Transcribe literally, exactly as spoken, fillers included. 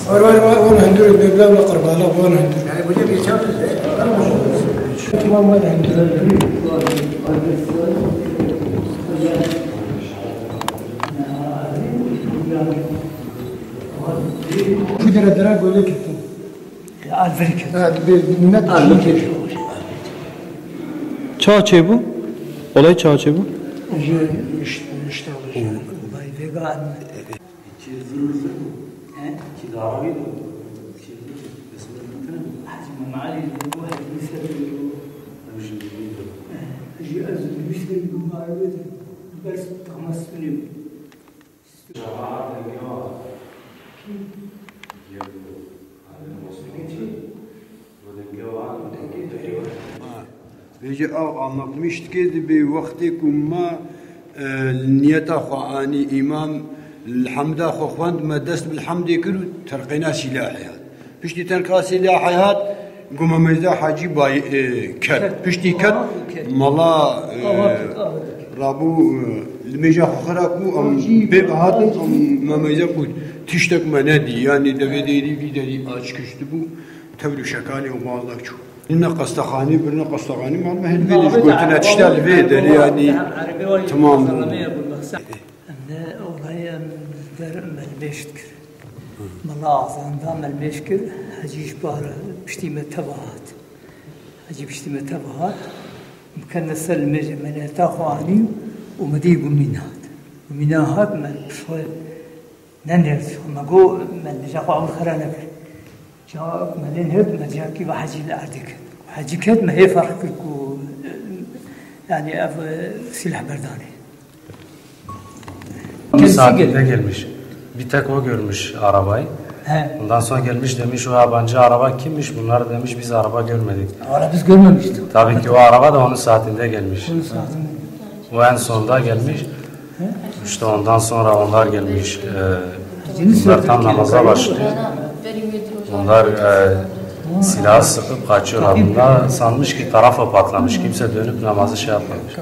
Var, var, var, wan hundir, bê bila wila qerbala, wan hundir. Tamam, wan hundir. Ku dere dere gole ketin. Alvik. Ha, bi, bi minnet. Alvik. Ça çêbû? Olay ça çêbû? Ji, işte, işte, olay vegan. He? Hacı Mehmet Ali bu her bir sebebi. Hacı ez bir sebebi bu arada. Bers tamam sınıyorum. Vêce ew anlatmış dike, dibê wextê ku ma, e, li niyeta xwe anî îmam, li hemda xwe xwend, me dest bi li hemdê kir û terqêna sîlahê hat. Piştî terqa sîlahê hat, ku me Mirza Hacî bay-, e, ket. Piştî ket, mala, e, rabû, e, li mêja xwe xira ku em pê bihatin, em me Mirza ku tiştek me nedî. Yanî devê dêrî vî derî aç kiştibû, tevr û şekalê û bazdak çû. Birine qestexanî, birine qestexanî, mal me hêl vê dî ji gotine tişta li vê derê, yanî, temam bû. Em ne olayê em der melmêş dikir. Mala Azan da melmêş kir, Hecî ji bar piştî me teva hat. Hecî piştî me teva hat. Em kene ser li mêjê me neta xwe anî û me dî gumîn hat. Gumîna hat me bi xwe nenêrt. Me got me nêja xwe ew xera nekir. Ca me lê nêrt me ciyakî ve Hecî li erdê ket. Hecî ket me hê ferq kir ku, e, yanî ev, e, sîlehberdanê. Onun saatinde gelmiş. Bir tek o görmüş arabayı. He. Ondan sonra gelmiş demiş, "O yabancı araba kimmiş?" Bunlar demiş, "Biz araba görmedik." Valla biz görmemiştik. Tabii ki o araba da onun saatinde gelmiş. Onun saatinde. O en sonda gelmiş. He? İşte ondan sonra onlar gelmiş. Ee, Yeni bunlar tam söyledi. Namaza başlıyor. Onlar, e, silahı sıkıp kaçıyorlar. Bunlar sanmış ki tarafo patlamış. Kimse dönüp namazı şey yapmamış.